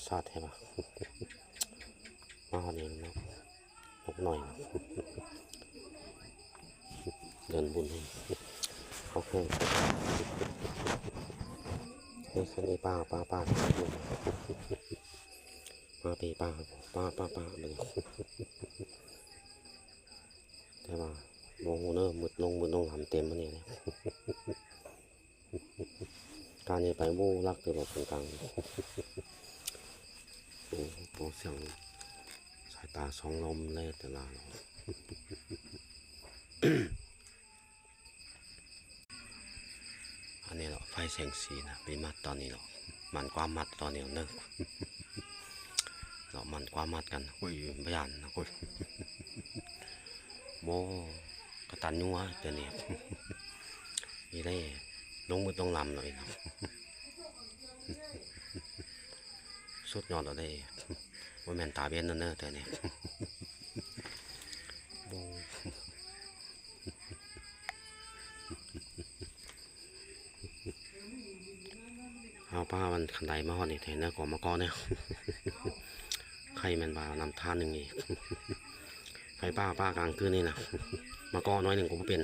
ສາດແທ້ວ່າ ມາຮອດນີ້ເນາະ ນົກນ້ອຍ ເດີນບຸນ ໂອເຄ ເຮີ້ຍ ຄັນນີ້ປາ ປາ ປາ ມາເປ ປາ ປາ ປາ ປາ ແຕ່ວ່າບໍ່ຮູ້ເດີ ມືດລົງ ມືດລົງ ລຳເຕັມມື້ນີ້ເດ້ ການນີ້ໄປ ໂອ້ ລັກເຕີບ ລະຄົນກາງ ໂອ້ ໂອ້ ສຽງສາຍຕາສອງລົມເລີຍແຕ່ລະ ອັນນີ້ເນາະ ໄຟແສງສີນະ ໄປມັດຕອນນີ້ເນາະ ມັນກວ່າມັດຕອນນີ້ເນາະ ເນາະ ມັນກວ່າມັດກັນ ໂອ້ຍ ບໍ່ຢ້ານນະ ໂອ້ຍ ໂອ້ ກະຕັນຍູເດີນີ້ ອີເລ່ ລົງມືດລົງລຳເລີຍເນາະ ສຸດຍອດເລີຍເດ້ ບໍ່ແມ່ນຕາເວັນເດີນີ້ ໂອ້ ເອົາປາມັນຄັນໄດມາຮອດນີ້ແທ້ນະ ກໍມາເກາະແນວ ໃຄແມ່ນວ່ານຳທານໜຶ່ງອີກ ໃຜປາ ປາກາງຄືນນີ້ນະ ມາເກາະໜ້ອຍໜຶ່ງກໍບໍ່ເປັນ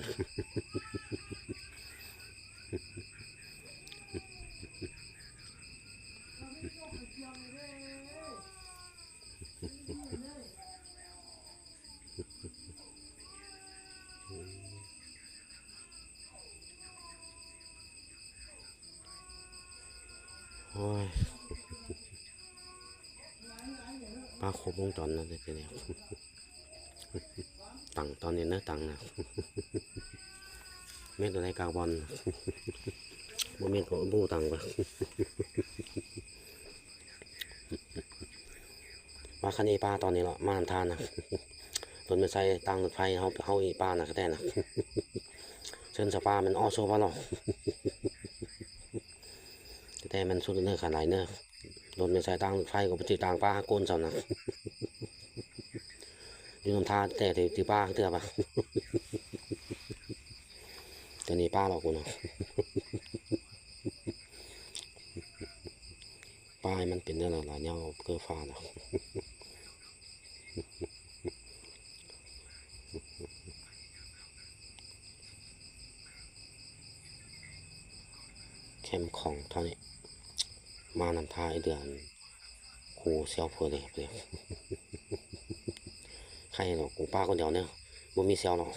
ໂອ້ຍ ປາຄົບວົງຈອນນະ ເດ ຕັງຕອນນີ້ນະ ຕັງນະ ແມ່ນໂຕໃດກາວບອນ ບໍ່ແມ່ນກໍບໍ່ຕັງວ່າ ວ່າຄັນອີປາຕອນນີ້ເນາະ ມານຳທານນະ ລົດແມ່ນໃສ່ຕາງລົດໄຟ ເຮົາ ເຮົາອີປານະ ກະແຕ່ນະ ເຊີນສະປາແມ່ນອໍໂຊບາຫຼໍ ກະແຕ່ແມ່ນສຸດເນີ ຄັນໄດເນີ ລົດແມ່ນໃສ່ຕາງລົດໄຟ ກໍໄປຖືຕາງປາຫາໂກນເຈົ້ານະ ຢູ່ນຳທ່າແຕ່ຖືປາເທື່ອບາ ແຕ່ນີ້ປາຫຼອກກູນະ ປາໃຫ້ມັນເປັນແນວນັ້ນລະ ຍາວເກີຟ້າລະ ແຄມຂອງເທົ່ານີ້ ມານຳທ່າໄອ້ເດືອນ ໂອ້ ສຽວເພີເລີຍ ໃຄດອກ ກູປາຄົນດຽວເນີ ບໍ່ມີສຽວດອກ